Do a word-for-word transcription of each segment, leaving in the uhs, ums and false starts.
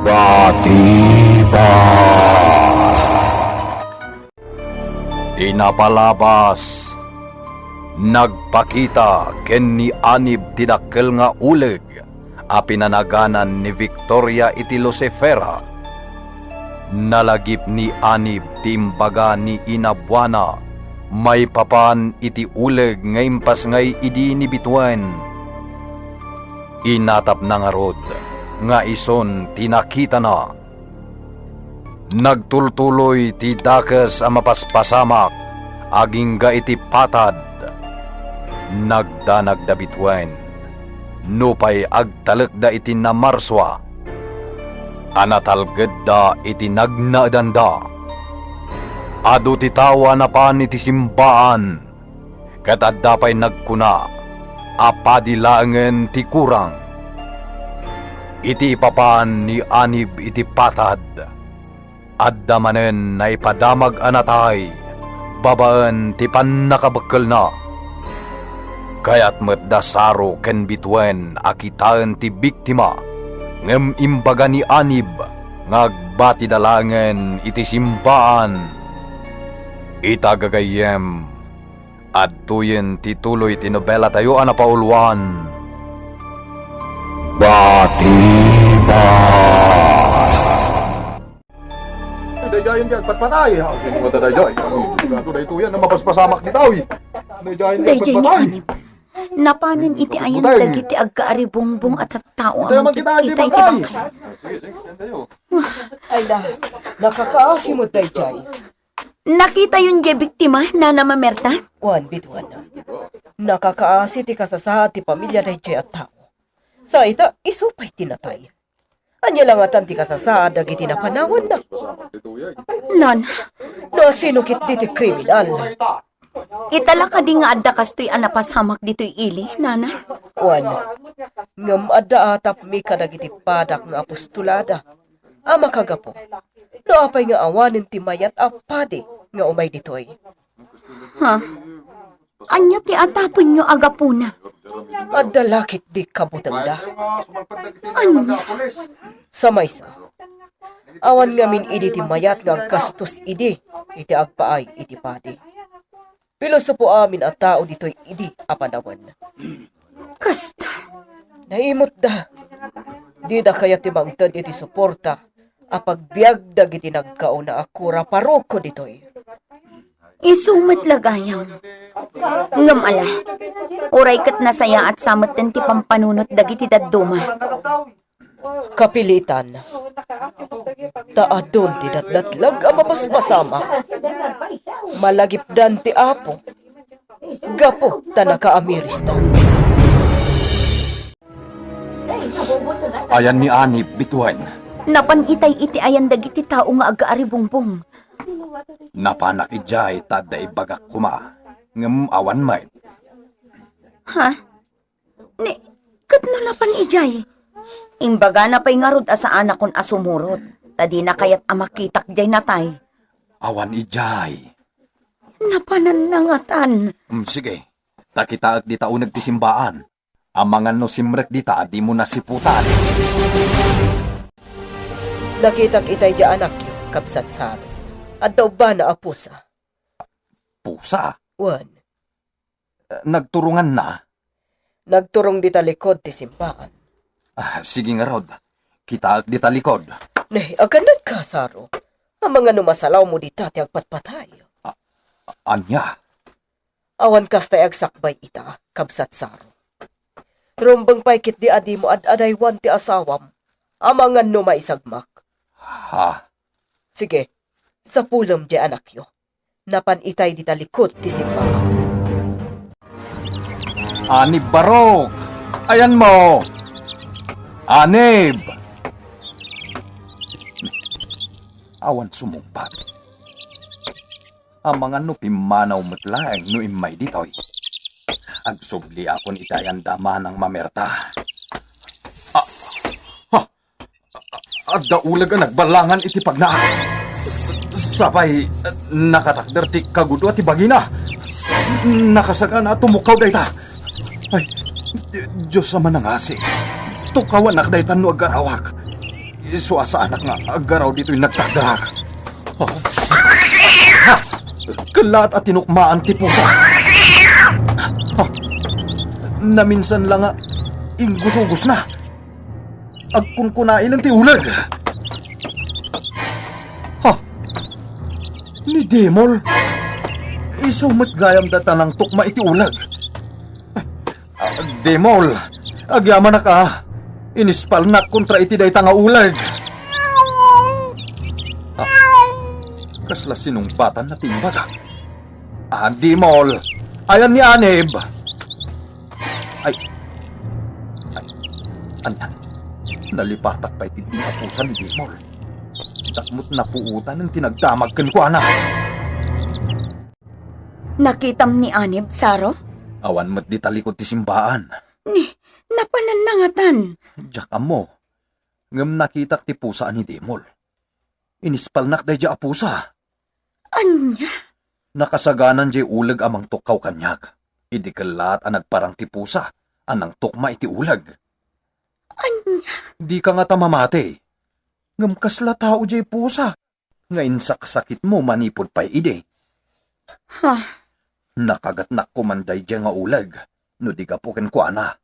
Batibag. Ti napalabas, nagpakita ken ni Anib ti dakkel nga uleg a pinanaganan ni Victoria iti Lucifera. Nalagip ni Anib ti imbaga ni Inabuana maipapan iti uleg nga impasngay idi ni Bituen. Inatapna ngarud nga isun ti nakitana. Nagtultuloy ti dakes a mapaspasamak agingga iti patad. Nagdanag da bituen, nupay agtalekda iti namarsua a natalgedda iti nagnaedanda. Adu ti tao a napan iti simbaan, ket adda pay nagkuna a padi laengen ti kurang. Iti ipapan ni Anib iti patad, adda manen naipadamag a natay babaen ti pannakabekkelna. Kayat met da Saro ken Bituen a kitaen ti biktima, ngem imbaga ni Anib nga agbatida laengen iti simbaan. Ita gagayyem, adtoyen ti tuloy ti nobelatayo a napauluan, Batibag. Daydiayen ti agpatpatay. Ah, sino nga daydiay? Ay, sigurado daytoy a mapaspasamak ditoy. Daydiayen ti Daydiay ni agpatpatay. Anib. Napanen iti ayan dagiti agkaaribungbong a tattao a mangkitkita iti bangkay. Ay, na, nakakaasi met daydiay. Nakitayon diay biktima, Nana Mamerta? Wen, Bituen. Nakakaasi ti kasasaad ti pamilia daydiay a tao. Sa ita, isu pay ti natay. Ania la ngatan ti kasasaad dagiti napanawanna? Nana. No asino ketdi ti kriminal? Ita la kadi nga adda kastoy a napasamak ditoy ili, Nana? Wen, ngem adda atapmi kadagiti padak nga apostolada a makagapu no apay nga awanen ti mayat a padi nga umay ditoy. Ha? Ania ti atapenyo a gapuna? Adda la ketdi kabutengda. Ania? Sa maysa, awan ngamin idi ti mayat nga agkastos idi iti agpaay iti padi. Pilosopo amin a tao ditoy idi a panawen. Kasta. Naimutda. Dida kayat ti mangted iti suporta a pagbiag dagiti nagkauna a kura paroko ditoy. Isu met la gayam. Ngem ala, uray ket nasayaat sa metten ti pampanunot dagiti dadduma. Kapilitan. Ta adun ti datdatlag a mapaspasamak. Malagipdan ti Apo. Gapu ta nakaamirisdan. Ayan ni Anib, Bituen. Napan itay iti ayan dagiti tao nga agkaaribungbong. Napanak idiay ta adda ibagak koma, ngem awan met. Ha? Ni, ket no napan idiay? Imbagana pay ngarud a saanakon a sumurot, ta dina kayat a makitak diay natay. Awan idiay. Napanan nangatan. Mm, sige. Ta kitaek dita uneg ti simbaan. Amangan no simrek dita a dimo nasiputan. Nakitak itay diay anakyo, kabsat Saro. Adda ubbana a pusa. Pusa? Wen. Eh, nagturonganna? Nagturong dita likod ti simbaan. Ah, sige ngarud. Kitaek dita likod. Ne, aganadka, Saro. Amangan no masalawmo dita ti agpatpatay. A-, ania? Awan kasta ti agsakbay ita, kabsat Saro. Rumbeng pay ketdi a dimo ad-adaywan ti asawam, amangan no maisagmak. Ha? Sige, sapulem diay anakyo. Napan itay dita likod ti simbaan. Anib Barok! Ayanmo! Anib! Awan sumungbat. Amangan no pimmanaw met laeng no immay ditoy. Agsubliakon iti ayanda manang mamerta. Ah, ha! Adda uleg a nagballangan iti pagnaak. Sapay, nakatakder ti kagudo ti bagina. Nakasagana a tumukkaw dayta. Ay, Dios a manangasi. Tukawanak dayta no agarawak. Isu a saanak nga aggaraw ditoy nagtagdarak. Ha? Ha? Kellaat a tinukmaan ti pusa. Ha? Naminsan la nga inggusugosna. Agkunkunailen ti uleg. Ha? Ni Dimol. Isu met gayam dayta nangtukma iti uleg. Ah, Dimol, agyamanak a. Inispalnak kontra iti dayta nga uleg. Ah, kasla sinungbatanna ti imbagak. Ah, Dimol, ayan ni Anib? Ay, ay, ania? Nalipatak pay ketdi a pusa ni Dimol. Dakmot napuotan ti nagdamag kenkuana. Nakitam ni Anib, Saro? Awan met di talikod ti simbaan. Ni, napananna ngatan. Diak ammo. Ngem nakitak ti pusa a ni Dimol. Inispalnak daydiay a pusa. Ania? Nakasaganan diay uleg a mangtukkaw kaniak. Idi kellaat a nagparang ti pusa a nangtukma iti uleg. Ania? Dika ngata mamati. Ngem kasla tao diay pusa nga insaksakitmo manipud pay idi. Ha? Nakagatnak koman daydiay nga uleg no di gapu kenkuana.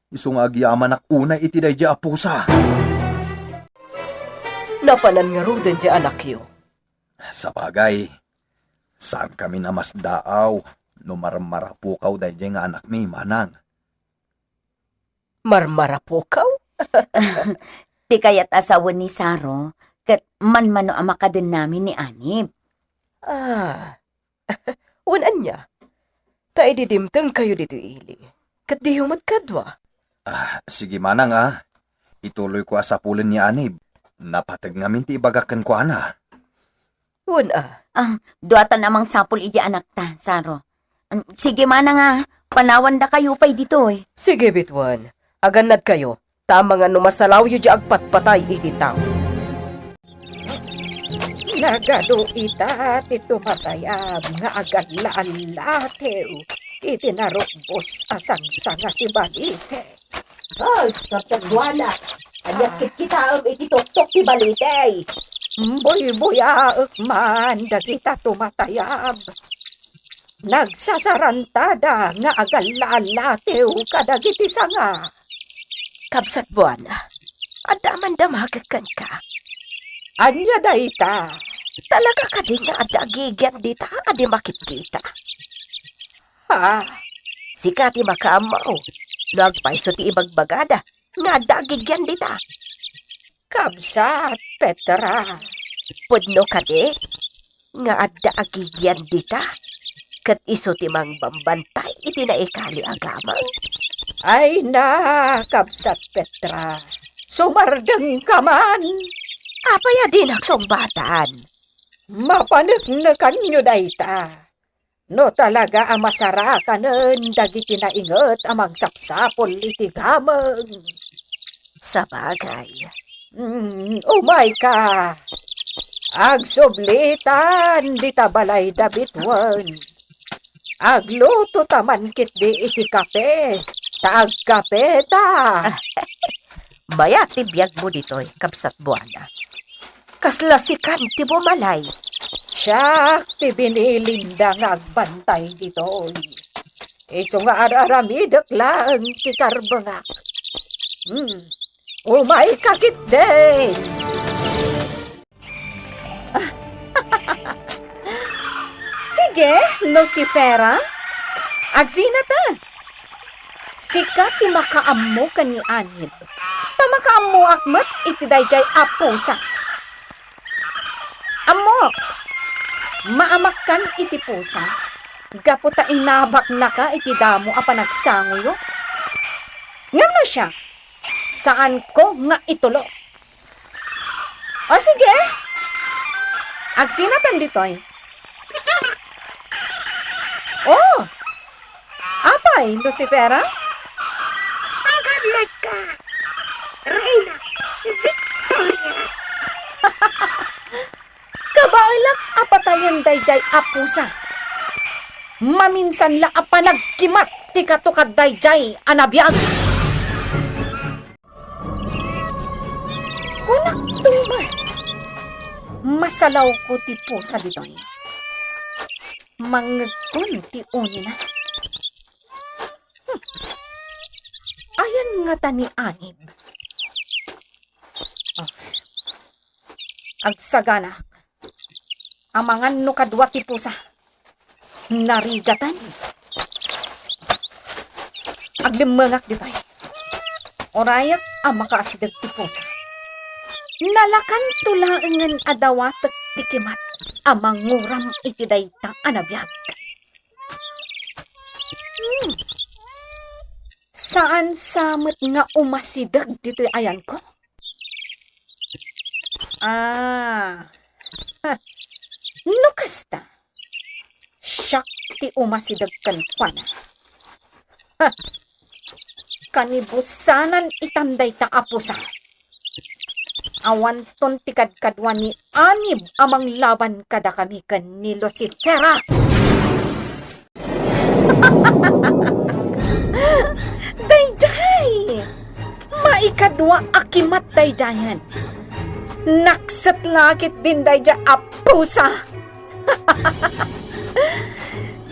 Isu nga agyamanak unay iti daydiay a pusa. Napanan ngaruden ti anakyo? Sabagay, saankami a masdaaw no marmarapukaw daydiay nga anakmi, manang. Marmarapukaw? Ti kayat a sawen ni Saro, ket manmano a makadennami ni Anib. Ah. Wen ania? Ta idi dimtengkayo ditoy ili, ket diyo met kadua. Ah, sige manang a. Ituloyko a sapulen ni Anib. Napateg ngamin ti ibagak kenkuana. Wen a. Ah, duatan a mangsapul iti anakta, Saro. Sige manang a, panawandakayo pay ditoy. Sige, bituen. Agannadkayo, ta amangan no masalawyo diay agpatpatay iti tao. Nagadu ita ti tumatayab nga agalla-allatiw iti narukbos a sangsanga ti balite. Ay, Kabsat Buana, ania kitkitaem iti tuktok ti balite? Buybuyaek man dagita tumatayab. Nagsasarantada nga agalla-allatiw kadagiti sanga. Kabsat Buana, adda a mandamagek kenka. Ania dayta? Talaga kadi nga adda agigian dita a di makitkitak? Ha? Sika ti makaammo no agpayso ti ibagbagada nga adda agigian dita. Kabsat Petra. Pudno kadi nga adda agigian dita, ket isu ti mangbambantay iti naikali a gameng? Ay na, Kabsat Petra, sumardengka man. Apay a dinak sungbatan? Mapaneknekanyo dayta. No talaga a masarakanen dagiti nainget a mangsapsapul iti gameng. Sabagay. Mm, umayka. Agsublitan dita balayda bituen. Aglutota man ketdi iti kape, ta agkapeta. Mayat ti biagmo ditoy, Kabsat Buana. Kasla sikan ti bumalay. Siak ti binilinda nga agbantay ditoy. Isu nga ar-aramidek laeng ti karbengak. Hmm. Umayka ketdi. Sige, Lucifera. Agsinata. Sika ti makaammo ken ni Anib, ta makaammoak met iti daydiay a pusa. Ammok, maamakkan iti pusa, gapu ta inabaknaka iti damo a panagsangoyo. Ngem no siak, saanko nga itulo. O sige, agsinatan ditoy. Oh, apay, Lucifera? Agannadka, Reyna Victoria. Kabaelak a patayen daydiay a pusa. Maminsan la a panagkimat ti katukad daydiay a nabiag. Kun Ipasalawko ti pusa ditoy. Mangngegkon ti unina. Hmm. Ayan ngata ni Anib? Ah. Agsaganak. Amangan no kadua ti pusa. Narigatan. Aglimmengak ditoy. Uray a makaasideg ti pusa. Nalakanto laengen a dawatek ti kimat a manguram iti dayta a nabiag. Hmm. Saan sa met nga umasideg ditoy ayanko? Ah. Ha. No kasta, siak ti umasideg kenkuana. Ha. Kanibusanan itan dayta a pusa. Awanton ti kadkadua ni Anib a manglaban kadakami ken ni Lucifera. Daydiay! Maikadua a kimat daydiayen. Nakset la ketdin daydiay a pusa.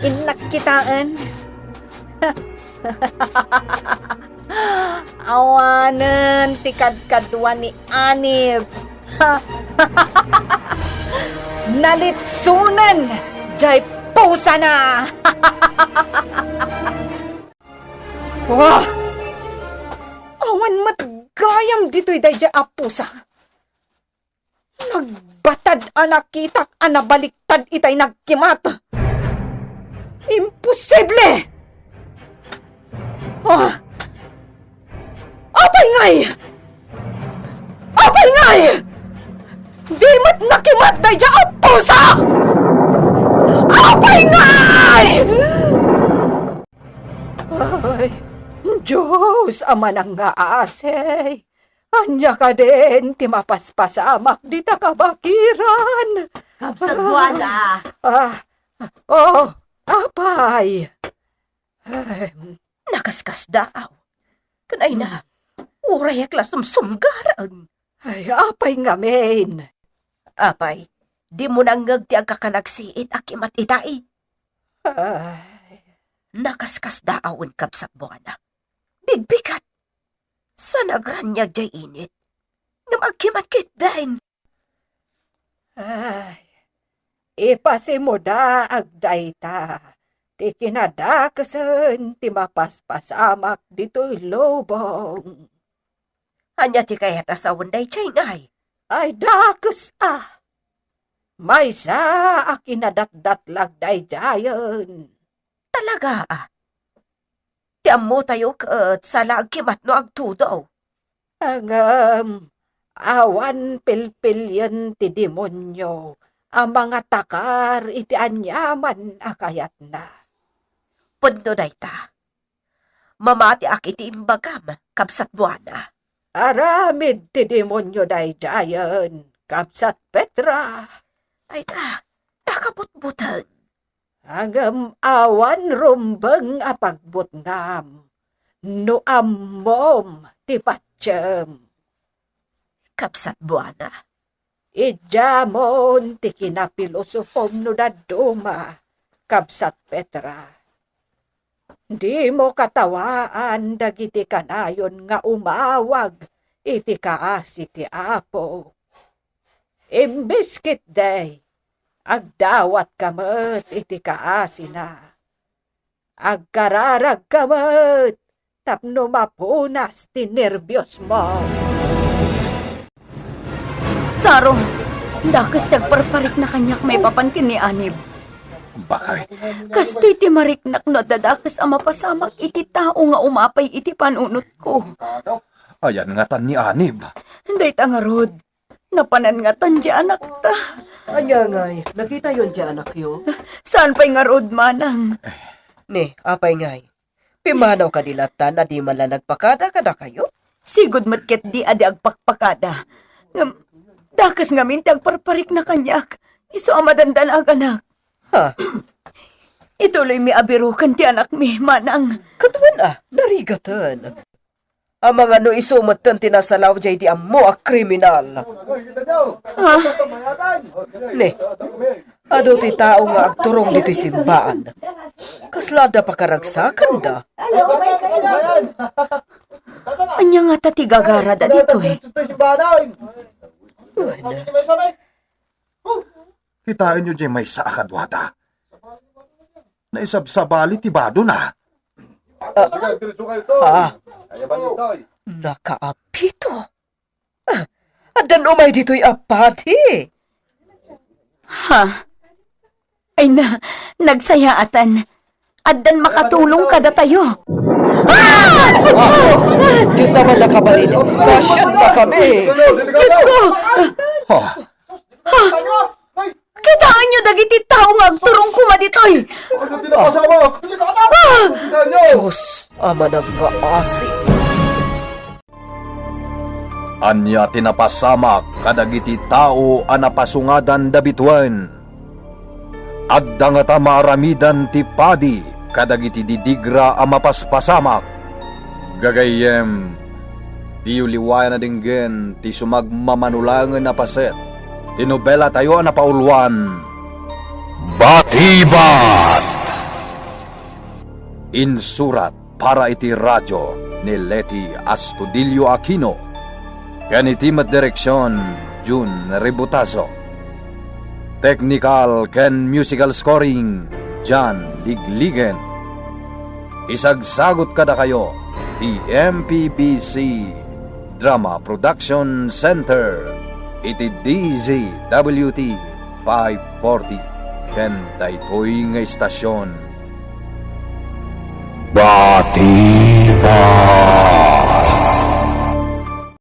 Innak kitaen. Awanen ti kadkadua ni Anib. Nalitsunen jay pusana. Wah! Awan met gayam ditoy daydiay a pusa. Nagbatad a nakitak a nabaliktad itay nagkimat. Imposible! Ah! Apay ngay! Apay ngay! Di met nakimat daydiay a pusa! Apay ngay! Ay, Dios a manangngaasi! Ania kadin ti mapaspasamak dita kabakiran? Kabsat Buana. Ah, oh, apay. Em. Nakaskasdaaw. Ken ay na, urayek la sumsumgaren. Ay, apay ngamin? Apay, dimo nangngeg ti agkakanagsiit a kimat itay? Ay. Nakaskasdaawen, Kabsat Buana. Bigbigat. Saan agraniag jay init? Ngem agkimat ketdin. Ay, ipasimudaag dayta ti kinadakesen ti mapaspasamak ditoy lubong. Ania ti kayat a sawen daydiay ngay? Ay, dakes a. Maysa a kinadatdatlag daydiayen. Talaga a. Ti ammotayo ket saan la agkimat no agtudo. Ngem awan pilpilien ti demonio a mangatakar iti aniaman a kayatna. Pudno dayta. Mamatiak iti imbagam, Kabsat Buana. Aramid ti demonio daydiayen, Kabsat Petra. Ay na, nakabutbuteng. Ngem awan rumbeng a pagbutngam no ammom ti patiem. Kabsat Buana. Idiamon ti kinapilosopom no dadduma, Kabsat Petra. Dimo katawaan dagiti kanayon nga umawag iti kaasi ti Apo. Imbes ketdi, agdawatka met iti kaasina. Agkararagka met tapno mapunas ti nerbiosmo. Saro, dakes ti agparparikna kaniak maipapan ken ni Anib. Bakit? Kastoy ti mariknak no adda dakes a mapasamak iti tao nga umapay iti panunotko. Ayan ngatan ni Anib? Dayta ngarud, napanan ngatan ti anakta. Ania ngay, nakitayon ti anakyo? Saan pay ngarud, manang? Ne, apay ngay? Pimmanaw kadi latta a dimo la nagpakada kadakayo? Sigud met ketdi a di agpakpakada. Ngem, dakes ngamin ti agparparikna kaniak. Isu a madandanaganak. Ha? Ituloymi a biroken ti anakmi, manang. Kaduan a, narigaten. Amangan no isu metten ti nasalaw daydi ammo a kriminal. Ha? Ne, adu ti tao nga agturong ditoy simbaan. Kasla adda pakaragsakanda. Ania ngata ti gagarada ditoy? Wen. Kitaenyo diay maysa a kaduada. Naisabsabali ti badona. Ah, ah, nakaapito. Ah, addan umay ditoy a padi. Ha? Ay na, nagsayaatan. Addan makatulong kadatayo. Ah! Diyos ko! Diyos naman nakabalin. Kasyat pa kami. Diyos ko! Ha? Ha? Kitaenyo dagiti tao nga agturong koma ditoy. Ah! Diyos, Ama nagkaasi. Ania ti napasamak kadagiti tao a napasungadan da bituen? Adda ngata maaramidan ti padi kadagiti didigra a mapaspasamak? Gagayyem, diyo liwayan a denggen ti sumagmamano laengen a paset ti nobelatayo a napauluan, Batibat! Insurat para iti radio ni Leti Astudillo Aquino, ken iti met direksion, Jun Ributazo. Technical ken musical scoring, John Ligligen. Isagsagut kadakayo ti M P B C Drama Production Center iti D Z W T five forty ken daytoy nga istasion. Bati